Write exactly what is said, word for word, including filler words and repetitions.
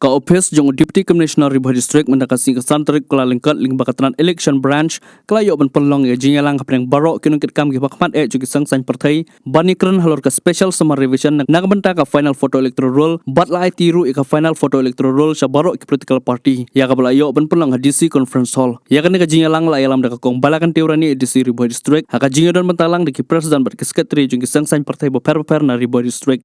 Ka ophis jong u Deputy Commissioner Ri Bhoi District mynta ka sngi ka san tarik Kyllalyngkot lyngba ka tnad Election Branch ka la ïoh ban pynlong ïa ka jingïalang hapdeng baroh ki nongkitkam kiba khmat eh jong ki seng saiñ pyrthei ban ïakren halor ka special summer revision na ka bynta ka final photo electoral roll bad la aiti ruh ïa ka final photo electoral roll sha baroh ki political party, ïa kaba la ïoh ban pynlong ha D C Conference Hall. Ïa kane ka jingïalang la ïalam da ka Kong Balakanti Rani, A D C Ri Bhoi District, ha ka jingïadon bynta lang da ki president bad ki secretary jong ki seng saiñ pyrthei bapher bapher na Ri Bhoi District.